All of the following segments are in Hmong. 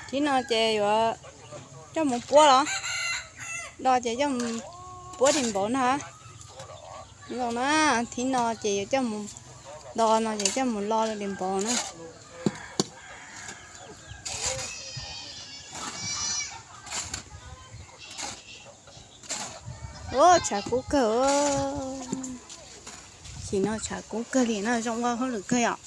Thib no ces yuav coj mus puab los? Do ces coj mus puab dim npaum no. Zoo na, thib no ces yuav coj mus, do no ces coj mus lo dim npaum na. Ua tshav kub kawg. Thib no tshav kub kawg li na, zoo ua hauj lwm kawg yom.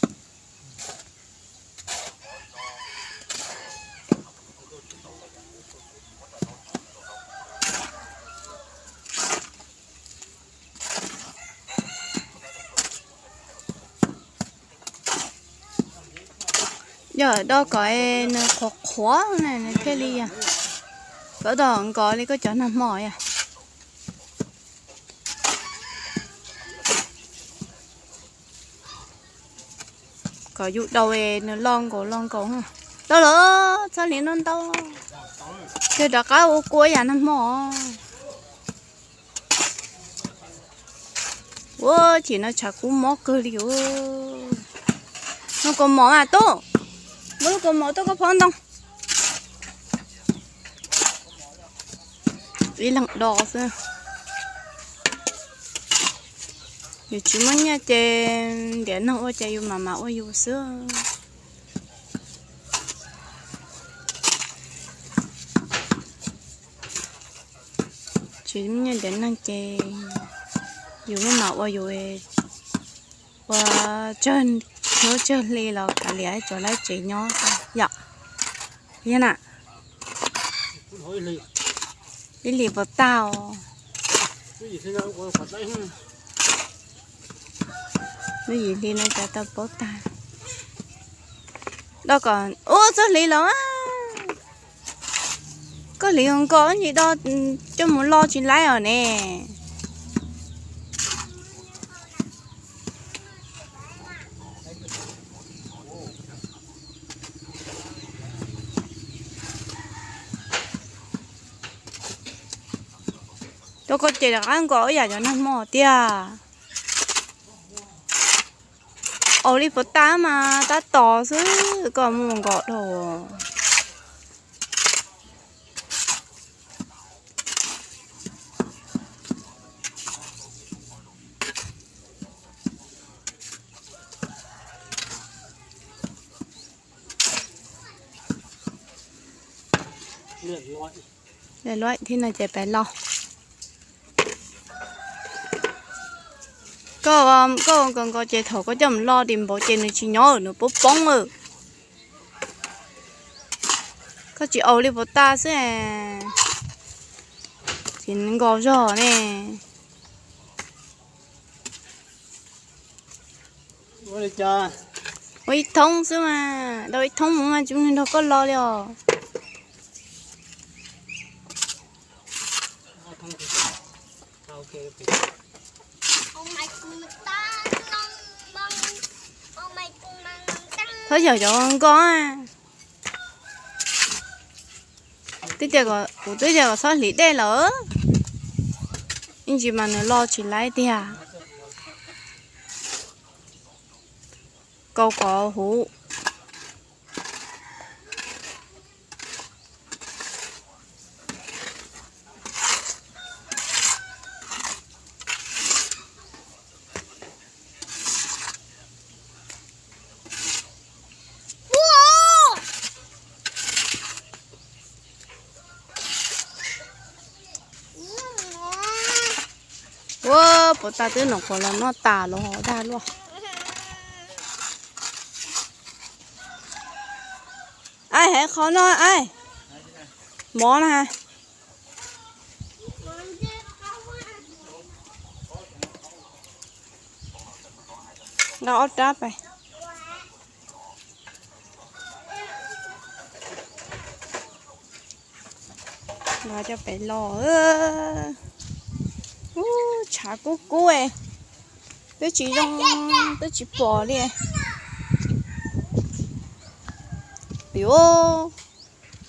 Yog do kom nws qhuav qhuav na nws thiaj li yog, koj do nkaus li koj cov nag hmo yog. Kom yus daus nws lo nkaus lo nkaus. Tau lawm, txhob hliv no ntau. Ces rov qab ua kua yam nag hmo. Ua chim no tshav kub mob kawg li. Noj kaus mom mas tub, muab lub kaus mom tuaj koj phob ntoo. Ib leeg do xwb. Yus tsis muaj nyiaj ces ntiav neeg ua ces yus mam mam ua yus xwb. Tsis muaj nyiaj ntiav neeg ces yus mam mam ua yus, ua tsawg hnub tsawg hli los kav liam tso lawv tsev nyob yom. Yog na, ib hlis puas tag os. Lub yim hli no cas tau paub tag. Do kom ua txoj hliv los, koj hliv nkaus nkaus ntsis do coj mus lo tsis laib os ne. Rau koj ces rov qab nkaus ib yam cov nag hmo tiag. Aus li puas tas mas tab tom xwb koj mus nkaus dhau. Lawm, thib no ces peb los. Koj, koj nkaus nkaus ces thaum koj coj mus lo dim npaum ces nws tsis nyob nws poob poob lawm. Koj tsis aus li puas tas xwb, tsis nkaus zog ne. Ua ib thoob xwb mas, dau ib thoob mus mas tsis muaj neeg nrog koj lo li os. Txhob yog cov nkoj. Twb tias, kuv twb tias kom txhob hliv dej lawm, ib ntsis mas nws lo tsis laib tiag. Kau kov huv. Ua puas tas twb nom qhuav los noj tas los dag luaj. Aib, hais qhov no aib, mov na. Nqa ob rab pais. Nqa coj pem los. Ub, tshav kub kub, twb tsis zoo, twb tsis pom li. Piv,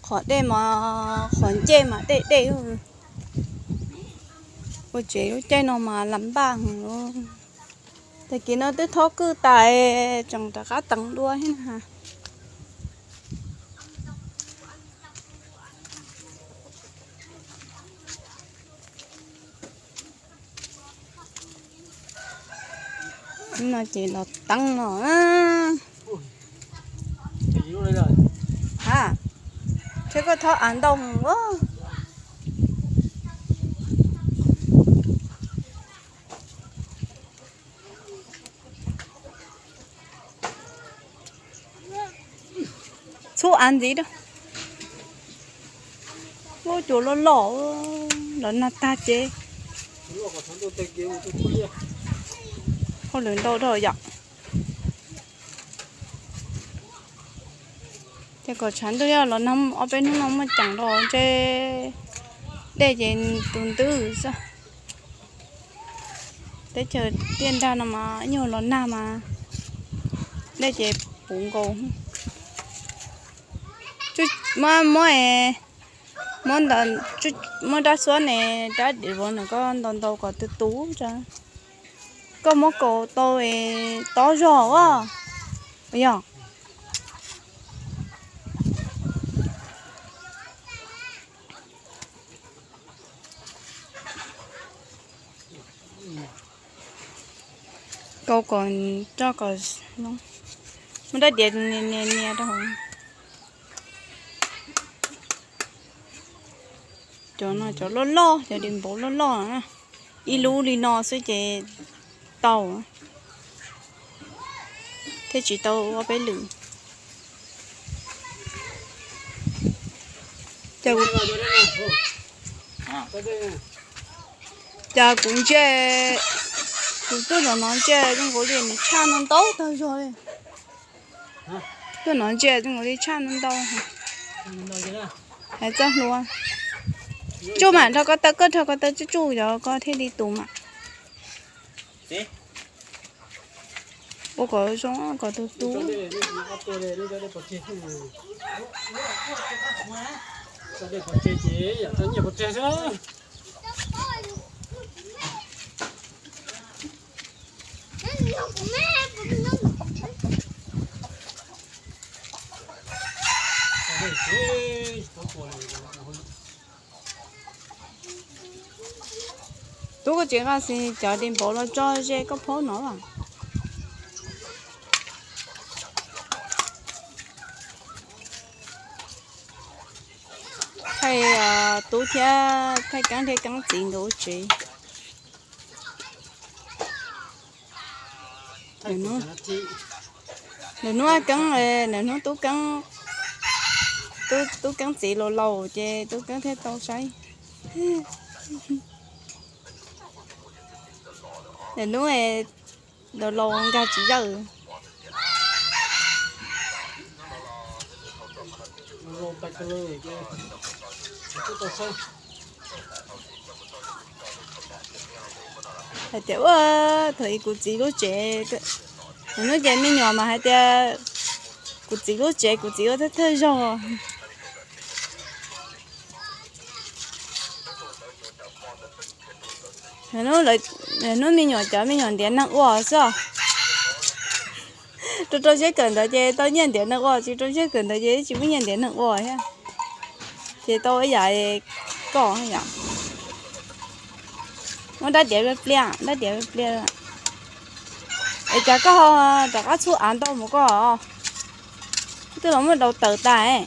qhov dej mas, qhov ncej mas dej dej. Ua tsev lub caij no mas lam npaj heev. Tag kis no twb thob kwj tas, tseem rov qab teev dua thiab na. No ces los teeb no. Ha, thiab koj thob av ntau heev. Txhub av ntxiv rau. Ub, cua loj loj, los nag tag ces hauj lwm ntau dhau yom. Ces kom tshav ntuj los nag ob peb hnub no muaj ceem los ntshe dej ces tus ntub xwb. Teb chaws tiaj nrag no mas ib nyuag los nag mas dej ces puv nkaus. Muab, muab, muab, muab rab xuab ne, rab diav vauv no koj ntaus ntaus kom tus tus. Koj muab kaus tau tob zog a. Yog kaus kom, rau kom muab rab diav nias nias rau hauv. Cov no cov loj loj, cov diav npaum loj loj, ib lub li no xwb ces tau, thiab tsis tau ua peb lwm. Cas kuv ntsia, kuv tuaj zaum no ntsia zoo nkaus li nws tshaj no ntau tag zog li. Tuaj no ntsia zoo nkaus li tshaj no ntau. Hais txoj hlua. Tsuj mam nrog koj taw, koj nrog koj taw tsuj tsuj yog koj thiaj li tus mam. Ua kom zoo kom tus tus. Tub, koj tsis nqa xis cov diav npaum los tso ze koj phaub no los? Thaij tub thiab thaij Keeb thiab Keeb txiv nkawd ua tsev. Lwm hnub Keeb, lwm hnub tub Keeb, tub Keeb txiv laus laus ces tub Keeb thiaj tau saib. Lwm hnub laus laus nkag tsis zawj. Hais tias ua thaum ub kuv txiv lub tsev, lwm hnub ces me nyuam mas hais tias kuv txiv lub tsev kuv txiv ua thawj thawj zaug. Hnub me nyuam cov me nyuam ntiav neeg ua xwb os. Rau rau siab kawm ntawv ces tau nyiaj ntiav neeg ua, tsis rau siab kawm ntawv ces tsis muaj nyiaj ntiav neeg ua thiab. Ces tau ib yam koj yom. Muab dab diav pliag, dab diav pliag. Es cas koj rov qab txhub av ntau mus koj? Twb los muab daus tawm tas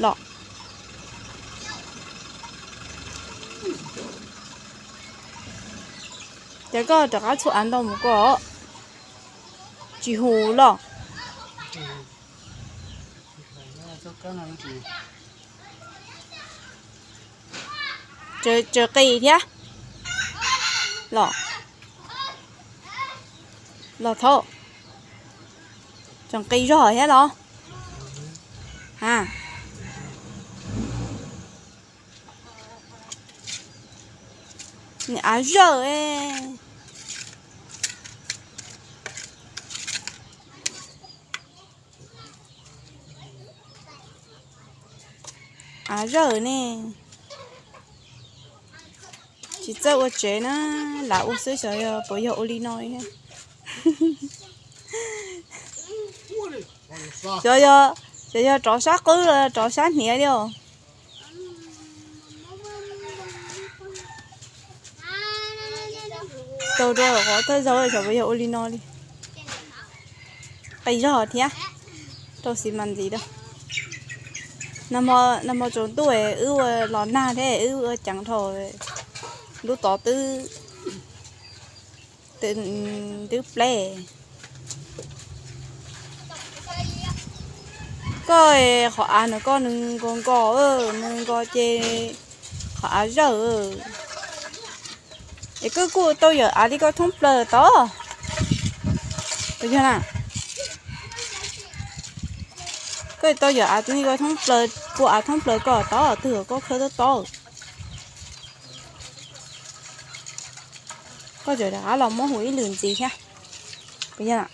los. Ces koj rov qab txhub av ntau mus koj, tsis hu los? Tseem qis thiab los? Los thaum tseem qis zog thiab los? Ha, nws av zawj. Av zawj ne. Tsis txawj ua tsev na, lam ua xwb, xyov yog puas yog ua li no li. Xyov yog, xyov yog rov sab qwb los rov sab hniav li os. Tau rau qhov thawj zaug xyov puas yog ua li no li. Qis zog thiab, rau xis mas ntxiv rau. Nag hmo tsaus ntuj wb ua los nag thiab wb ua ceev dhau lub tod twb, twb pleb. Koj qhov av nws koj nws nkos nkos, nws nkos ces qhov av zawj. Es koj kuj tau yawm av li koj thoob plaws tod. Puas yog na? Koj tau yawm av li koj thoob plaws, kua av thoob plaws koj tod twg koj khawb tod tod. Koj tseem rov qab los muab hu ib lwm ntxiv thiab. Puas yog na?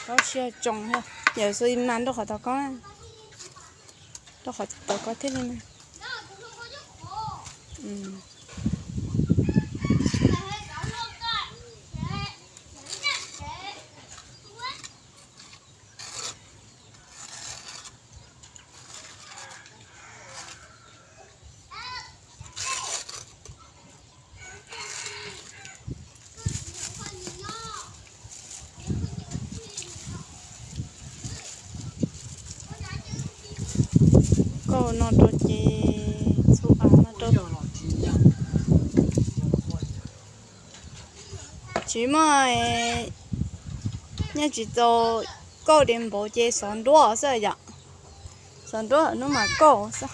Tau siab tsoom, yawm xus mas nrau qhov tod koj, rau qhov tod koj thiaj li na. Koj no rau ces txhua av no rau. Tsis muaj, nyob tsis txaus, kauj di npaum ces xov nruab xwb yom. Xov nruab hnub mas kauj xwb.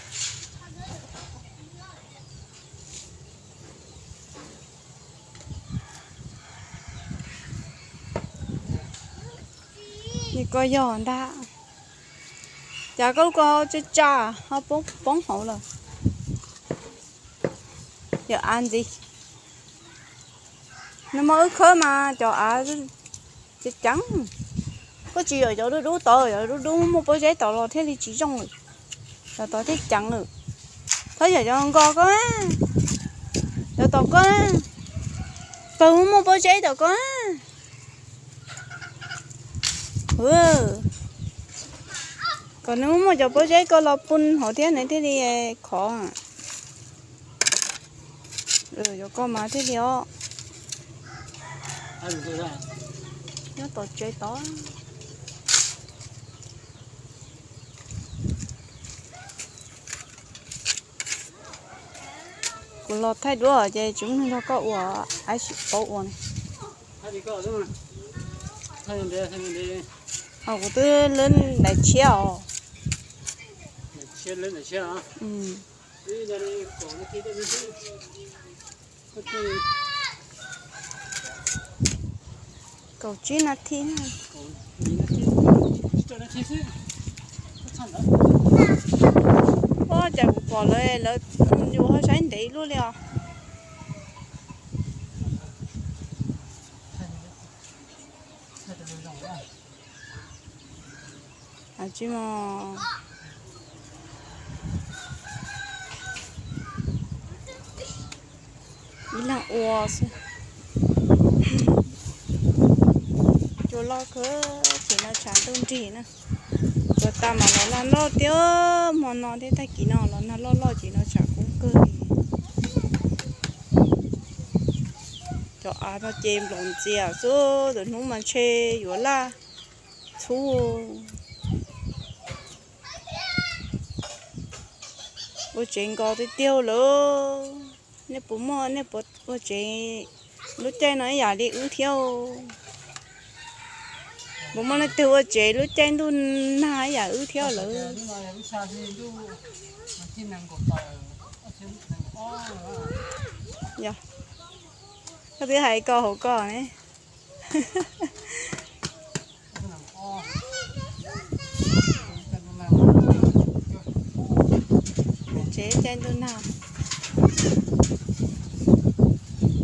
Li koj yog ntag. Cas koj lub ko ho tsa tsa, ho poob poob hauv lawm. Yawm av ntxiv. Nag hmo wb khawb mas cov av ceev ceev. Koj tsis yawm cov dub dub tod, cov dub dub muaj pob zeb tod los thiaj li tsis zoo lawm. Cov tod thiaj ceev lawm. Thov yawm cov nkos koj, cov tom koj, pawg muaj pob zeb tom koj. Kom nws muaj cov pob zeb koj los pun hauv thiab nws thiaj li khov. Cov koj mas thiaj li os. Nyob tom tsev tod. Kuv los thaij duab ces tsis muaj neeg nrog koj ua, aib sim paub ua ne. Ho kuv twb lwb daim tshiab os. Kaum tsib nas this. Ua cas kuv pom lawv, lawv yus ho saib ntev luaj li os. Tsis muaj, ib leeg ua xwb. Cua loj kawg, ces no tshav ntuj nrig na. Ua tas mas los lag loj tiag, hmo no thiab tag kis no los nag loj loj ces no tshav kub kawg li. Cov av no ces nplaum ntxias xwb, lwm hnub mas ntshe yuav laj txhub. Ua tsev nkaus tiag tiag lawm. Nej puas muaj, nej puas ua tsev lub caij no ib yam li wb thiab? Puas muaj leej twg ua tsev lub caij ntuj nag ib yam wb thiab lawm? Yog, koj twb hais ko hauv ko ne. Tsev caij ntuj nag.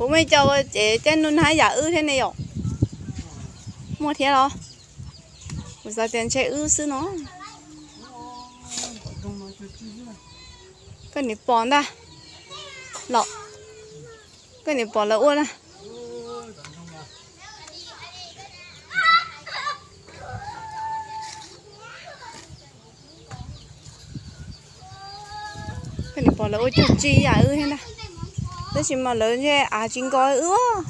Kuv muaj ib co ua ces caij nug nag yam wb thiab ne yom. Muaj thiab los? Kuv xav tias ntshe wb xwb no. Koj niam pom ntag los? Koj niam pom lawv ua na? Koj niam pom lawv ua cuag tsis yam wb thiab ntag. Tab sis mas lawv ntshe av tsis nko wb.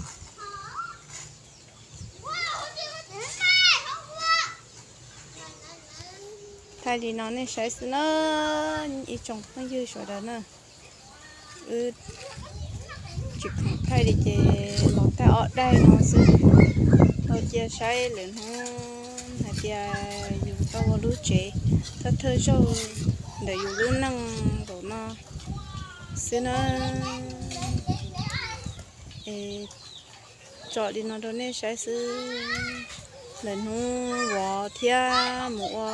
Thaij li no nej saib xwb na, ib tsoom phooj ywg sawv daws na. Wb tsis khoom thaij li ces los thaij ob daim no xwb. Tau cia saib lwm hnub hais tias yus tau ua lub tsev thawj thawj zaug ntawm yus lub neej nkaum no xwb na. Es tso li no rau nej saib xwb. Lwm hnub vov thiab mus ua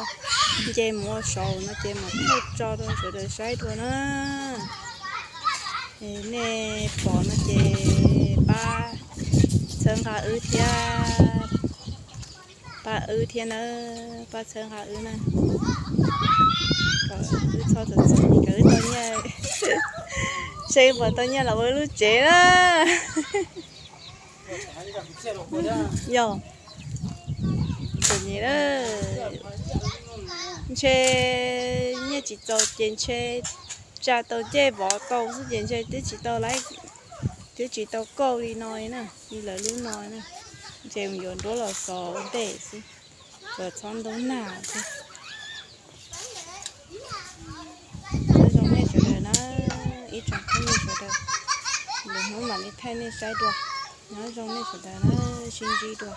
nce mus ua saud no ces mam thaij tso rau sawv daws saib dua na. Es nej pom no ces pab txhawb nqa wb thiab, pab wb thiab na, pab txhawb nqa wb na, kom wb txhob txom txom nyem, kom wb tau nyiaj, seb puas tau nyiaj los ua lub tsev na. Yog, txom nyem na, ntshe nyiaj tsis txaus ces ntshe tsa tau ncej vov tau xwb ces ntshe twb tsis tau laiv, twb tsis tau kauj li no li na, li lawv lub no na. Ntshe mus yuav nruab los xov ua ntej xwb, kom txhob ntub nag xwb. Nyob zoo nej sawv daws na, ib tsoom phooj ywg sawv daws, lwm hnub mam li thaij nej saib dua. Nyob zoo nej sawv daws na, sib ntsib dua.